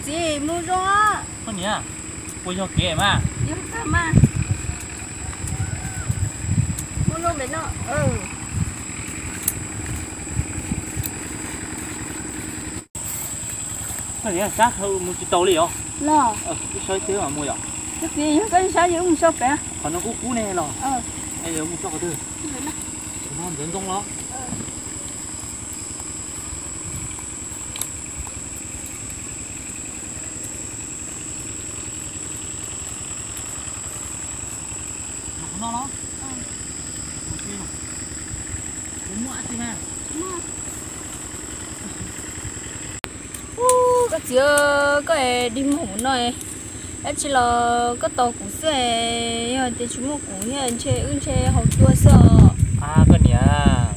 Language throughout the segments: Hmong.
Txiv, mus zoo. Koj niam, puas yog kev mas? Yog kawg mas. Mus zoo pem no. Koj niam, sab hauv mus tsis tau li os. Los, wb sawv thiab mas mus yom. Koj txiv, yog koj sab ces wb mus so pem. Qhov no kub kub ne los. Es yuav mus so qhov twg? Qhov no ntxoov ntxoo los. Qhov no los. Kuv muaj dab tsi na? Ub, koj txiv, koj es dig muag kuv no, dab tsi los koj tos kuv xwb, yog tias tsis muaj kuv thiab ntshe wb ntshe haus cua xwb os. Ab, koj niam,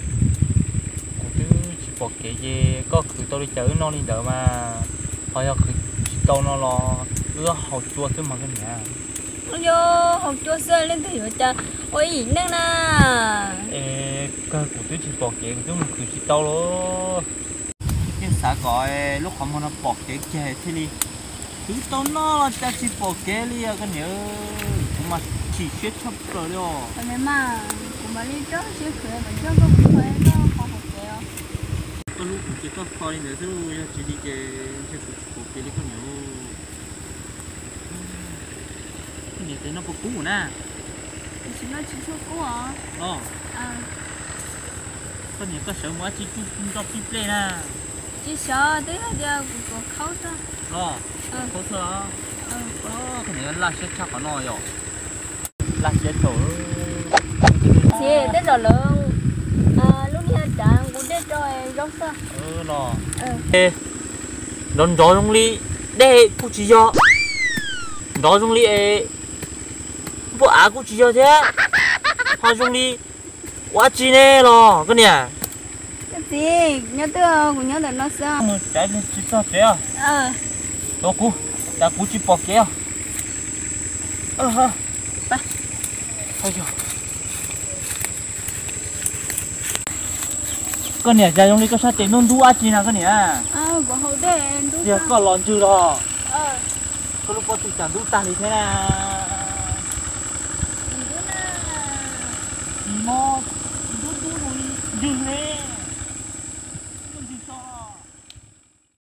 kuv twb tsis pom kev ces koj khwv tau li cas wb noj li ntawd mas, ho yog khwv tsis tau no los wb haus cua xwb mas koj niam. Yog haus cua xwb leej twg yuav cas ua ib yim neej na. Es kawg kuv twb tsis pom kev kuv twb mus khwv tsis tau los. Yeej xav kom lub qhov muag no pom kev kiag thiaj li khwv tau noj los cas tsis pom kev li os koj niam. Kuv mas chim siab tshaj plaws li os. Kuv mam li coj siab khwv mas coj koj mus kho koj qhov hauv kev os. Koj hlub kuv ces koj kho li ntawd xwb, yog tsis li ces ntshe kuv tsis pom kev li koj niam. Koj niam, tes no puas kub na? Tam sim no tsis tshua kub os. Los, koj niam, koj sawv mus dab tsi tsuj nroj pib plej na? Tsis sawv, twb hais tias kuv tuav khaub xwb. Los, khaub xwb los? Koj niam, laj siab tshaj qhov no yom. Laj siab thaum. Txiv, tej zaum lawv lub niag cav nqus dej rau zaub xwb. Los, nrov nrov zoo li dej kuj tsis yog, nrov zoo li npoj av kuj tsis yog thiab, ho zoo li ua dab tsi ne los koj niam? Txiv, nyob twg? Kuv nyob ntawm no xwb. Mus tsev, tsis txog tsev os. Tuav kuv, cas kuv tsis pom kev os. Koj niam, cas zoo li koj sab tes ntub ntub dab tsi na koj niam? Yog koj los ntswg los? Koj lub pob tw cas ntub tag li thiab na? Tsis mob, ntub ntub zoo li ntswg ne.